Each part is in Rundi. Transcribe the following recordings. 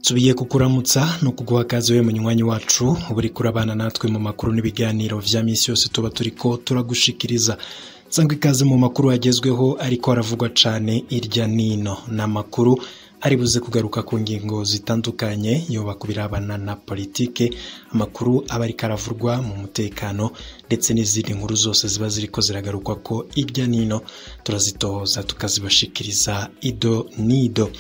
Nsubiye kukuramutsa no kuguha akazi we munywanyi wacu buri kurabana natwe mu makuru n'ibiganiro vya misi yose tuba turiko turagushikiriza. Sangwa ikaze mu makuru agezweho ariko aravugwa cane irya nino n'amakuru ari buze kugaruka ku ngingo zitandukanye yoba kubirabana na politike, amakuru aba ariko aravurwa mu mutekano ndetse n'izindi nkuru zose ziba ziriko ziragarukwa ko irya nino turazitohoza tukazibashikiriza ido nido.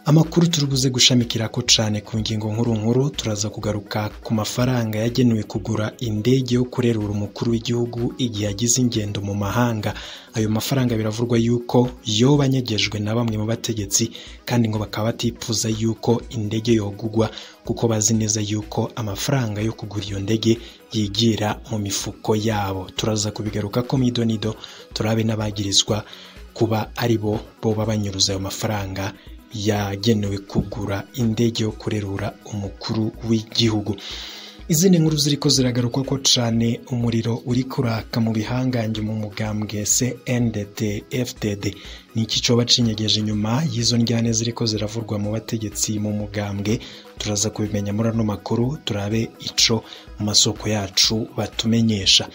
Amakuru turubuze gushamikirako cane ku ngingo nkuru nkuru, turaza kugaruka ku mafaranga yagenewe kugura indege yo kurerura umukuru w'igihugu igihe agize ingendo mu mahanga. Ayo mafaranga biravurwa yuko yoba anyegejwe na bamwe mu bategetsi, kandi ngo bakaba batipfuza yuko indege yogugwa kuko bazi neza yuko amafaranga yo kugura iyo ndege yigira mu mifuko yabo. Turaza kubigarukako mw'idonido, turabe n'abagirizwa kuba aribo boba banyuruza ayo mafaranga yagenewe kugura indege yo kurerura umukuru w'igihugu. Izindi nkuru ziriko ziragarukwa ko cane, umuriro uri kuraka mu bihangange mu mugambwe CNDD FDD. Ni iki coba cinyegeje inyuma y'izo ndyane ziriko ziravurwa mu bategetsi mu mugambwe? Turaza kubimenya muri ano makuru, turabe ico mu masoko yacu batumenyesha.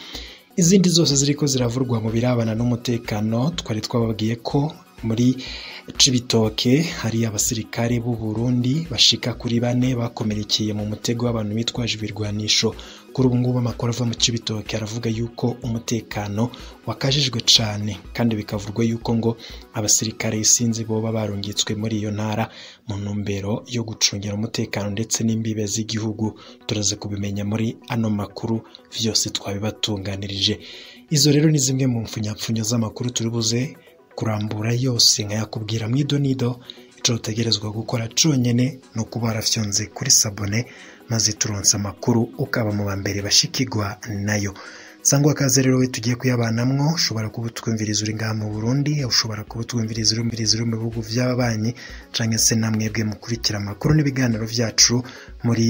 Izindi zose ziriko ziravurwa mu birabana n'umutekano, twari twababwiye ko muri Cibitoke hari abasirikare b'u Burundi bashika kuri bane bakomerekeye mu mutego w'abantu bitwaje ibirwanisho. Kuri ubu ngubu amakuru ava mu Cibitoke aravuga yuko umutekano wakajijwe cane, kandi bikavurwa yuko ngo abasirikare isinzi boba barungitswe muri iyo ntara mu ntumbero yo gucungira umutekano ndetse n'imbibe z'igihugu. Turaza kubimenya muri ano makuru, vyose twabibatunganirije. Izo rero ni zimwe mu mfunyapfunyo z'amakuru turibuze kurambura yose nkayakubwira mw'idonido. Ico utegerezwa gukora conyene no kuba warafyonze kuri sabone, maze turonse amakuru ukaba mu bambere bashikirwa nayo. Sangwa kaze rero we tugiye kuyabanamwo. Ushobora kuba utwumviriza uri ngaha mu Burundi, ushobora kuba utwumviriza uri mu bihugu vy'ababanyi, canke se namwebwe mukurikira amakuru n'ibiganiro vyacu muri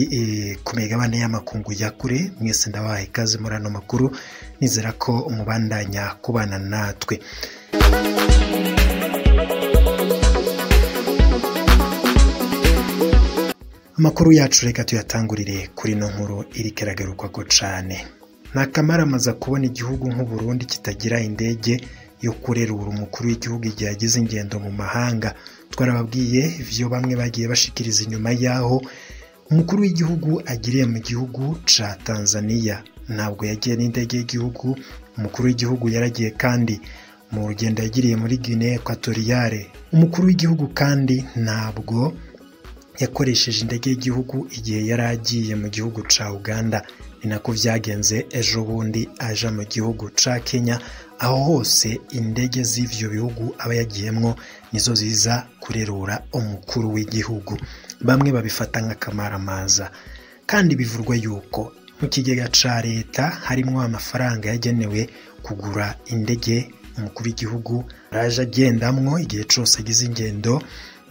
ku migabane y'amakungu ya kure. Mwese ndabahaye ikaze muri ano makuru, nizera ko mubandanya kubana natwe. Amakuru yacu reka tuyatangurire kuri no nkuru iriko iragarukwako cane. Nakamaramaza kubona igihugu nk'u Burundi kitagira indege yo kurerura umukuru w'igihugu igihe agize ingendo mu mahanga. Twarababwiye ivyo bamwe bagiye bashikiriza inyuma yaho umukuru w'igihugu agiriye mu gihugu ca Tanzania. Ntabwo yagiye n'indege y'igihugu, umukuru w'igihugu yaragiye kandi mu rugendo yagiriye muri Guinea Equatoriale. Umukuru w'igihugu kandi ntabwo yakoresheje indege y'igihugu igihe yari agiye mu gihugu ca Uganda. Ni nako vyagenze ejo bundi aja mu gihugu ca Kenya. Aho hose indege z'ivyo bihugu aba yagiyemwo nizo ziza kurerura umukuru w'igihugu. Bamwe babifata nk'akamaramaza, kandi bivurwa yuko mu kigega ca leta harimwo amafaranga yagenewe kugura indege umukuru w'igihugu araje agendamwo igihe cose agize ingendo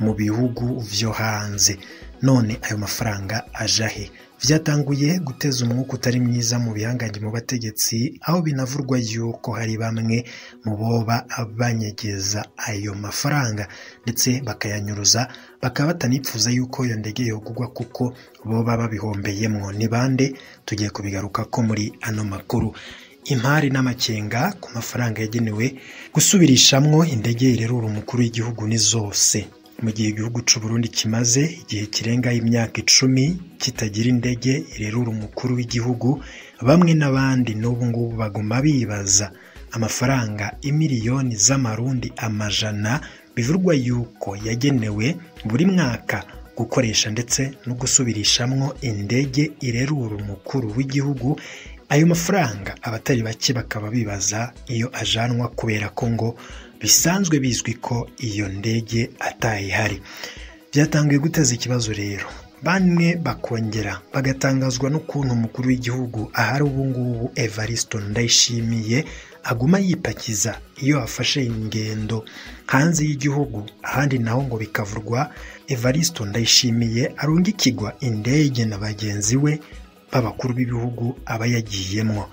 mu bihugu vyo hanze. None ayo mafaranga aja he? Vyatanguye guteza umwuka utari mwiza mu bihangange mu bategetsi, aho binavurwa yuko hari bamwe mu boba banyegeza ayo mafaranga ndetse bakayanyuruza, bakaba batanipfuza yuko iyo ndege yogugwa kuko boba babihombeyemwo. Ni bande? Tugiye kubigarukako muri ano makuru. Impari n'amakenga ku mafaranga yagenewe gusubirishamwo indege irerura umukuru w'igihugu ni zose. Mu gihe igihugu c'u Burundi kimaze igihe kirenga imyaka 10 kitagira indege irerura umukuru w'igihugu, bamwe n'abandi n'ubu ngubu baguma bibaza amafaranga imiliyoni z'amarundi amajana bivurwa yuko yagenewe buri mwaka gukoresha ndetse no gusubirishamwo indege irerura umukuru w'igihugu. Ayo mafaranga abatari bake bakaba bibaza iyo ajanwa, kubera ko ngo bisanzwe bizwi ko iyo ndege atayihari. Byatanguye guteza ikibazo rero, bamwe bakongera bagatangazwa n'ukuntu umukuru w'igihugu ahari ubu ngubu Evariste Ndayishimiye aguma yipakiza iyo afashe ingendo hanze y'igihugu, ahandi naho ngo bikavurwa Evariste Ndayishimiye arungikirwa indege na bagenzi we b'abakuru b'ibihugu aba yagiyemwo.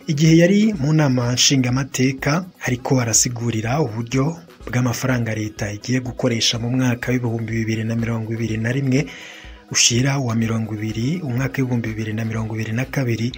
Igihe yari mu nama nshingamateka ariko arasigurira uburyo bw'amafaranga leta igiye gukoresha mu mwaka w'ibihumbi 2021, ushira wa 20 umwaka w'2022,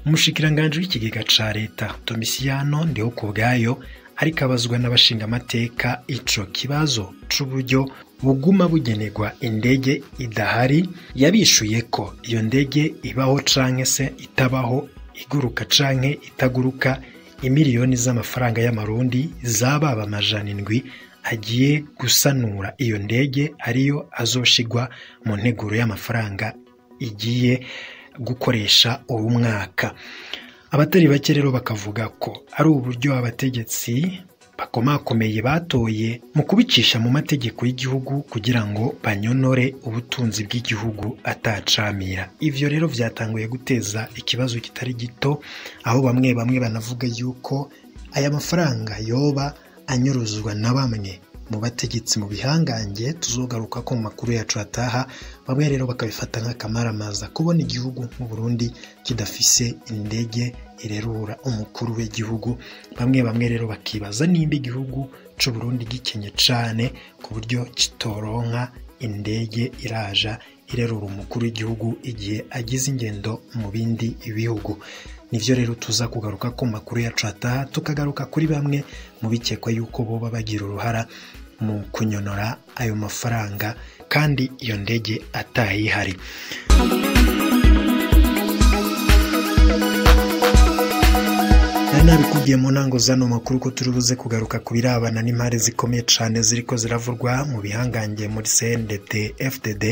umushikiranganji w'ikigega ca leta Domiciano Ndihokubwayo ariko abazwa n'abashingamateka ico kibazo c'uburyo buguma bugenerwa indege idahari, yabishuye ko iyo ndege ibaho canke se itabaho, iguruka canke itaguruka, imiliyoni z'amafaranga y'amarundi zababa 700 agiye gusanura iyo ndege ariyo azoshigwa mu nteguro y'amafaranga igiye gukoresha uwo mwaka. Abatari bake rero bakavuga ko ari uburyo abategetsi bakomakomeye batoye mu kubicisha mu mategeko y'igihugu kugira ngo banyonore ubutunzi bw'igihugu atacamira. Ivyo rero vyatanguye guteza ikibazo kitari gito, aho bamwe bamwe banavuga yuko aya mafaranga yoba anyuruzwa na bamwe mu bategetsi mu bihangange, tuzogaruka ko mu makuru yacu ataha. Bamwe rero bakabifata nk'akamaramaza kubona igihugu nk'u Burundi kidafise indege irerura umukuru w'igihugu. Bamwe bamwe rero bakibaza nimba igihugu c'u Burundi gikenye cane ku buryo kitoronka indege iraja irerura umukuru w'igihugu igihe agize ingendo mu bindi bihugu. Nivyo rero tuza kugaruka ku makuru yacu ataha, tukagaruka kuri bamwe mu bikekwa yuko boba bagira uruhara mu kunyonora ayo mafaranga kandi iyo ndege atayihari. Nabikubwiye mu ntango zano makuru ko turi buze kugaruka ku birabana n'impare zikomeye cane ziriko ziravurwa mu bihangange muri CNDD FDD.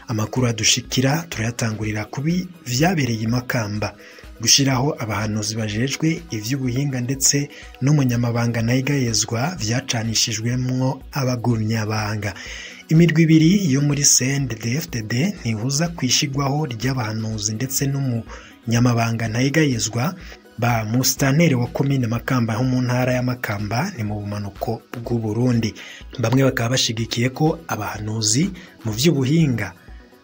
Amakuru adushikira turayatangurira kubi vyabereye i Makamba, gushiraho abahanuzi bajejwe ivy'ubuhinga ndetse n'umunyamabanga ntayegayezwa vyacanishijwemwo abagumyabanga. Imirwi ibiri yo muri CNDD FDD ntihuza kwishigwaho ry'abahanuzi ndetse n'umunyamabanga ntayegayezwa ba musitanteri wa komine Makamba ho mu ntara ya Makamba ni mu bumanuko bw'u Burundi. Bamwe bakaba bashigikiye ko abahanuzi mu vy'ubuhinga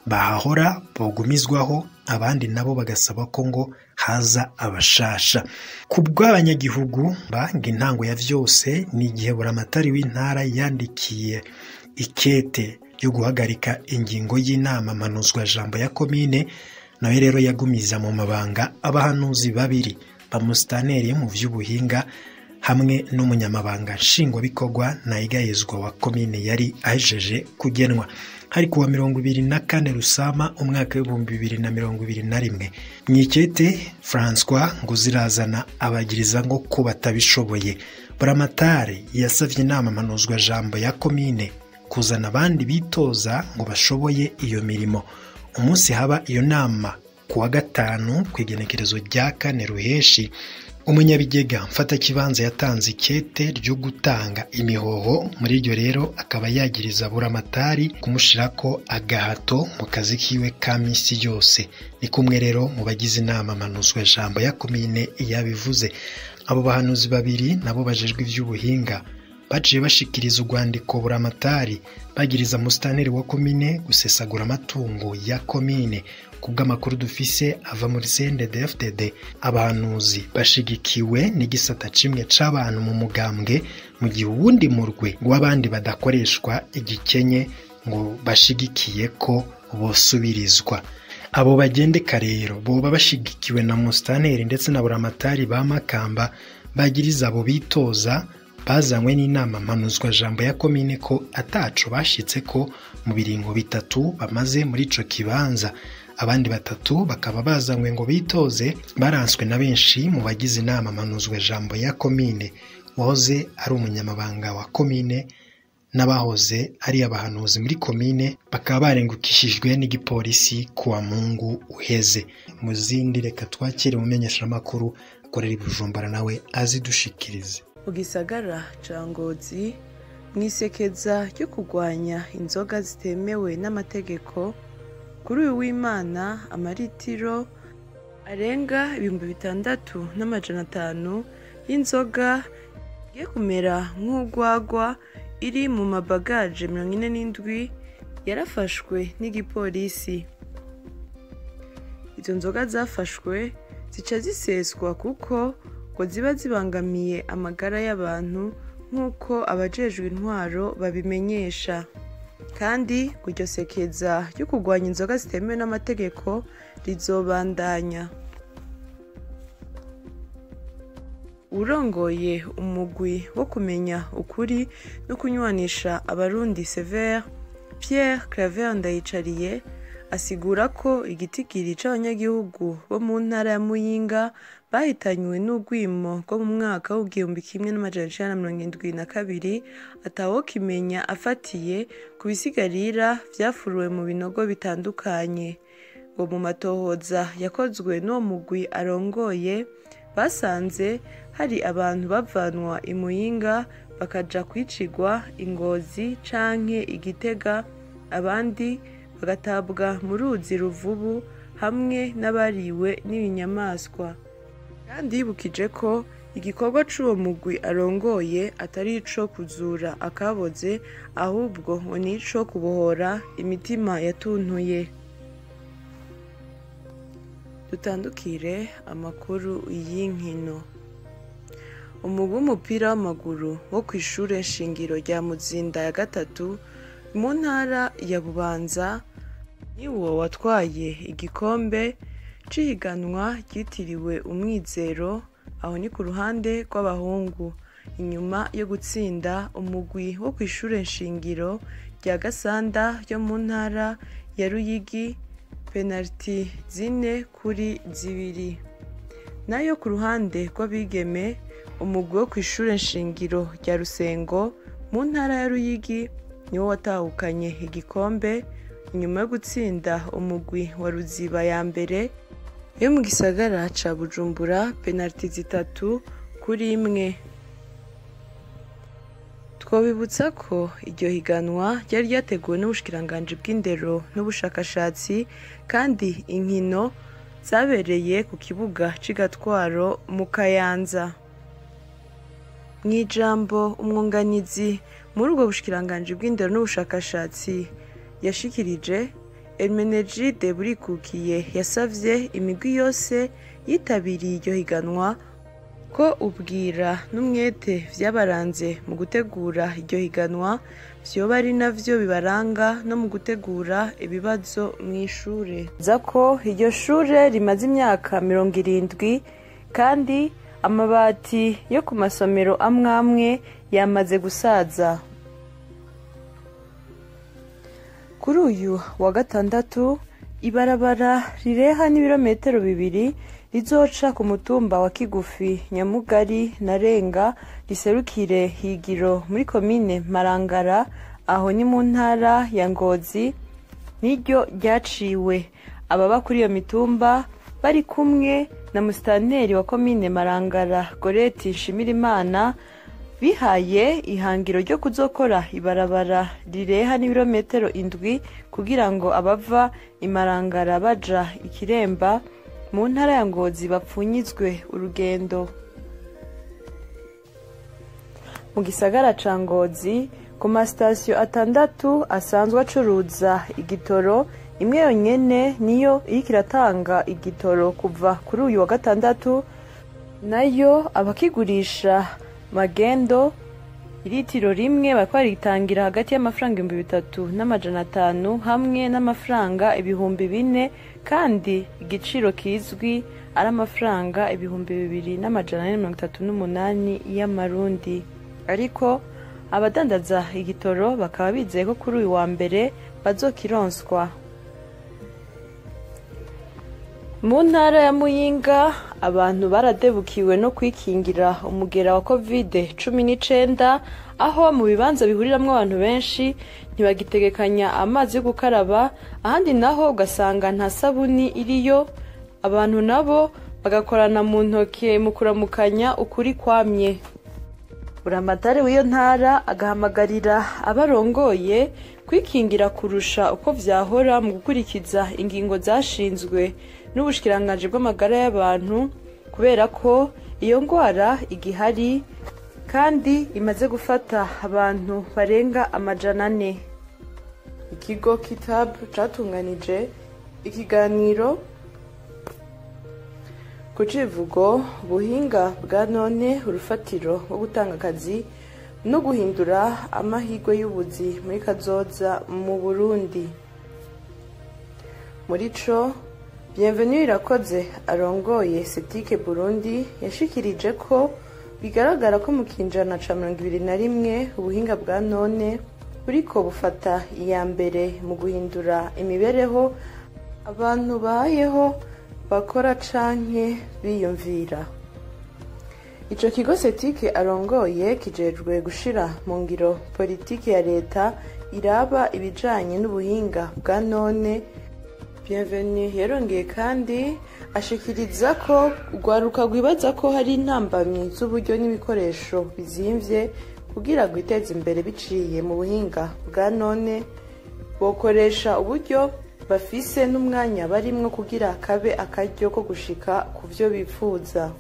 bahahora bogumizwaho, abandi nabo bagasaba ko ngo haza abashasha. Ku bw'abanyagihugu banga intango ya vyose ni igihe buramatari w'intara yandikiye ikete ryo guhagarika ingingo y'inama mpanuzwa jambo ya komine, nawe rero yagumiza mu mabanga abahanuzi babiri ba musitanteri mu vy'ubuhinga hamwe n'umunyamabanga nshingwabikorwa ntayegayezwa wa komine yari ahejeje kugenwa. Hari kuwa 24 Rusama umwaka w'2021. Mwikete François ngo zirazana abagiriza ngo ko batabishoboye. Buramatari yasavye inama mpanuzwa jambo ya komine kuzana abandi bitoza ngo bashoboye iyo mirimo. Umunsi haba iyo nama kuwa gatanu kw'igenekerezo rya 4 Ruheshi, umunyabigega mfatakibanza yatanze ikete ryo gutanga imihoho. Muri iryo rero akaba yagiriza buramatari kumushirako agahato mu kazi kiwe ka misi yose. Ni kumwe rero mu bagize inama mpanuzwa jambo ya komine yabivuze. Abo bahanuzi babiri nabo bajejwe ivy'ubuhinga baciye bashikiriza urwandiko buramatari bagiriza musitanteri wa komine gusesagura amatungo ya komine. Kubw'amakuru dufise ava muri CNDD-FDD, abahanuzi bashigikiwe n'igisata cimwe c'abantu mu mugambwe, mu gihe uwundi murwe w'abandi badakoreshwa igikenye ngo bashigikiye ko bosubirizwa. Abo bagendeka rero boba bashigikiwe na musitanteri ndetse na buramatari ba Makamba bagiriza abo bitoza bazanywe n'inama mpanuzwa jambo ya komine ko ataco bashitse ko mu biringo bitatu bamaze muri ico kibanza. Abandi batatu bakaba bazanywe ngo bitoze baranswe na benshi mu bagize inama mpanuzwa jambo ya komine, wahoze ari umunyamabanga wa komine n'abahoze ari abahanuzi muri komine, bakaba barengukishijwe n'igipolisi kuwa Mungu uheze. Mu zindi reka twakire umumenyeshamakuru akorera i Bujumbura nawe azidushikirize. Mu gisagara ca Ngozi, mw'isekeza ryo kurwanya inzoga zitemewe n'amategeko, kuri uyu w'Imana amaritiro arenga 6500 y'inzoga igiye kumera nk'urwagwa iri mu mabagaje 47 yarafashwe n'igipolisi. Izo nzoga zafashwe zica ziseswa kuko ngo ziba zibangamiye amagara y'abantu nk'uko abajejwe intwaro babimenyesha. Kandi iryo sekeza ryo kurwanya inzoga zitemewe n'amategeko rizobandanya. Urongoye umugwi wo kumenya ukuri no kunywanisha abarundi Sévère, Pierre Claver Ndayicariye, asigura ko igitigiri c'abanyagihugu bo mu ntara ya Muyinga bahitanywe n'urwimo rwo mu mwaka w'1972 atawokimenya afatiye ku bisigarira vyafuruwe mu binogo bitandukanye. Ngo mu matohoza yakozwe n'uwo mugwi arongoye, basanze hari abantu bavanwa i Muyinga bakaja kwicirwa i Ngozi canke i Gitega, abandi bagatabwa mu ruzi Ruvubu hamwe n'abariwe n'ibinyamaswa. Kandi yibukije ko igikorwa c'uwo mugwi arongoye atari ico kuzura akaboze, ahubwo ngo nico kubohora imitima yatuntuye. Dutandukire amakuru y'inkino. Umugwi w'umupira w'amaguru wo kw'ishure shingiro rya Muzinda ya gatatu mu ntara ya Bubanza niwo watwaye igikombe c'ihiganwa ryitiriwe Umwizero, aho ni ku ruhande rw'abahungu, inyuma yo gutsinda umugwi wo kw'ishure shingiro rya Gasanda ryo mu ntara ya Ruyigi penaliti 4-2. Nayo ku ruhande rw'abigeme, umugwi wo kw'ishure shingiro rya Rusengo mu ntara ya Ruyigi niwo watahukanye igikombe inyuma yo gutsinda umugwi wa Ruziba ya mbere yo mu gisagara ca Bujumbura penaliti 3-1. Twobibutsa ko iryo higanwa ryari ryateguwe n'ubushikiranganji bw'indero n'ubushakashatsi, kandi inkino zabereye ku kibuga c'iGatwaro mu Kayanza. Mw'ijambo umwunganizi muri ubwo bushikiranganji bw'indero n'ubushakashatsi yashikirije, Hermenegilde Burikukiye yasavye imigwi yose yitabiriye iryo higanwa ko ubwira n'umwete vyabaranze mu gutegura iryo higanwa vyoba ari navyo bibaranga no mu gutegura ibibazo mw'ishure. Za ko iryo shure rimaze imyaka 70 kandi amabati yo ku masomero amwamwe yamaze gusaza. Kuri uyu wa gatandatu, ibarabara rireha n'ibirometero 2 rizoca ku mutumba wa Kigufi, Nyamugari na Renga riserukire Higiro muri komine Marangara, aho ni mu ntara ya Ngozi, niryo ryaciwe. Ababa kuri iyo mitumba bari kumwe na musitanteri wa komine Marangara Goreti Nshimirimana bihaye ihangiro ryo kuzokora ibarabara rireha n'ibirometero 7 kugira ngo abava imarangara baja Ikiremba mu ntara ya Ngozi bapfunyizwe urugendo. Mu gisagara ca Ngozi ku masitasiyo 6 asanzwe acuruza igitoro, imwe yonyene niyo iriko iratanga igitoro kuva kuri uyu wa gatandatu, nayo abakigurisha magendo iritiro rimwe bariko baritangira hagati y'amafaranga 3,500 hamwe n'amafaranga 4,000, kandi igiciro kizwi ari amafaranga 2,438 y'amarundi. Ariko abadandaza igitoro bakaba bizeye ko kuri uyu wa mbere bazokironswa. Mu ntara ya Muyinga abantu baradebukiwe no kwikingira umugera wa COVID-19, aho mu bibanza bihuriramwo abantu benshi ntibagitegekanya amazi yo gukaraba, ahandi naho ugasanga nta sabuni iriyo, abantu nabo bagakorana mu ntoke mu kuramukanya ukuri kwamye. Buramatari w'iyo ntara agahamagarira abarongoye kwikingira kurusha uko vyahora mu gukurikiza ingingo zashinzwe n'ubushikiranganji bw'amagara y'abantu, kubera ko iyo ngwara igihari kandi imaze gufata abantu barenga 400. Ikigo Kitab catunganije ikiganiro ku civugo ubuhinga bwa none urufatiro rwo gutanga akazi no guhindura amahirwe y'ubuzi muri kazoza mu Burundi. Muri co, Bienvenue Irakoze arongoye Setike Burundi yashikirije ko bigaragara ko mu kinjana ca 2021 ubuhinga bwa none buriko bufata iya mbere mu guhindura imibereho abantu bayeho, bakora canke biyumvira. Ico kigo Setike arongoye kijejwe gushira mu ngiro politiki ya leta iraba ibijanye n'ubuhinga bwa none. Bienvenue yarongeye kandi ashikiriza ko urwaruka rwibaza ko hari intambamyi z'uburyo n'ibikoresho bizimvye kugira rwiteze imbere biciye mu buhinga bwa none, bokoresha uburyo bafise n'umwanya barimwo kugira kabe akaryo ko gushika ku vyo bipfuza.